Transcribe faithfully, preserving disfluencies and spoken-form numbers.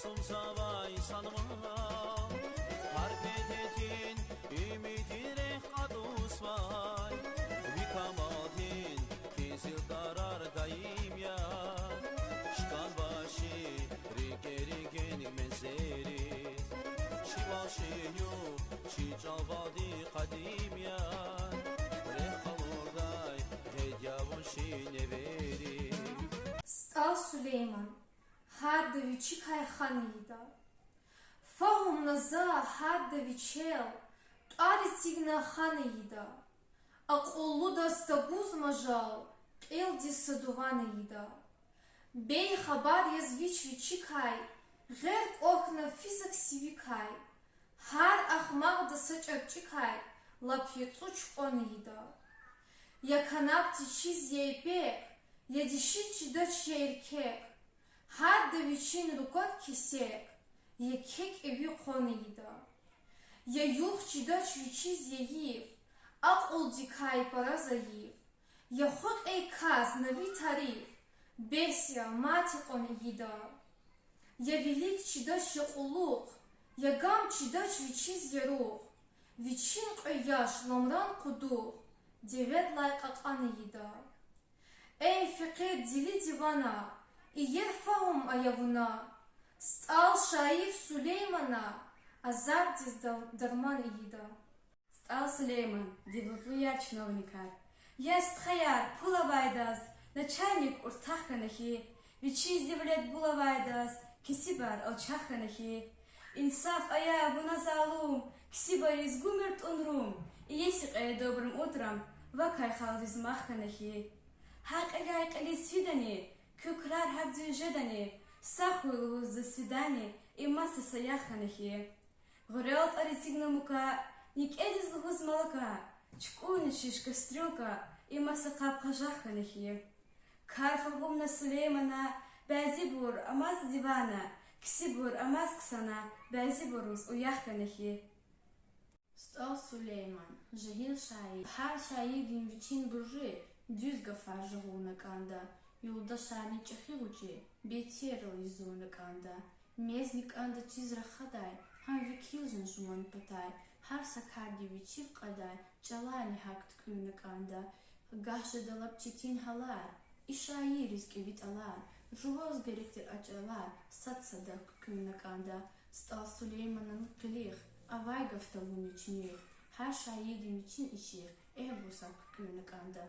Лугьузавай инсанвал, гьар бедедин уьмуьддин рехъ кьатӀузвай, ви камалдин къизил тарар даим я, чкӀанва чи рикӀери генг мензелриз, чи вал, чи югъ, чи чӀалвалди къадим я, рехъ къалурдай гъед я вун чи невери. СтӀал Сулейман. Гьарда вичикай хана ийида. Фагьумна за гьарда вичел тӀвар эцигна хана ийида. Акьуллудаз тагуз мажал кьилди са дуван ийида. Бейхабар яз вич вичикай, гъер кӀвахьна физаг сивикай, гьар ахмакьда са чӀарчӀикай лап яцӀу чукьван ийида. Я канабди чиз я ипек, я дишиз чидач я эркек, гьарда вичин руквади кесек, еке кӀеви къван ийида. Я югъ чидач вичиз я йиф, акьулдикай пара зайиф, я хва кьей кас на ви тариф, бес я, мад икьван ийида. Я вилик чидач я кьулухъ, я гам чидач вичиз я рух, вичин кьве яш ламран къудухъ деведлай кьакьан ийида. Эй фекъир дили дивана, иер фагьум ая вуна, СтӀал шаир Сулеймана азабдиз дар-, дарман ийида. СтӀал Сулейман, девлетлу яр чиновникар. Я стхаяр, пул авайдаз начальник уртах хьана хьи, вичиз девлет бул авайдаз кесибар алчах хьана хьи. Инсаф ая вуна, залум, кесибриз гумир тӀун рум, иеси кьей добрым утром вакай халкьдиз мах хьана хьи. Гьа кьиляй кьилиз фидани, куь крар гьакӀ дуьз жедани, са хуй лугьуз заз свидание, им маса саягъ хьана хьи. Гъуьрел тӀвар эцигна мука, некӀедиз лугьуз молока, чукӀурна шиш кастрюлька, им маса къаб къажах хьана хьи. Кар фагьумна Сулеймана, бязибур амаз дивана, кесибур амаз ксана, бязибуруз уях хьана хьи. СтӀал Сулейман, жегьил шаир. Гьар шаирдин вичин буржи дуьз гафар жагъурна кӀанда, юлдашарни чӀехи гъвечӀи бейтерал юзурна кӀанда. Мезни кӀанда чиз рахадай, гьам векил жен жуван патай, гьар са карди вичив кьадай чӀаларни гьакӀ туькӀуьрна кӀанда. Гагь жеда лап четин гьалар, и шаирриз кӀеви тӀалар, жуваз герек тир а чӀалар сад-садак куькӀуьрна кӀанда. СтӀал Сулейманан къилих авай гаф тавуни чиних, гьар шаирдин вичин иших эгьбур сад куькӀуьрна кӀанда.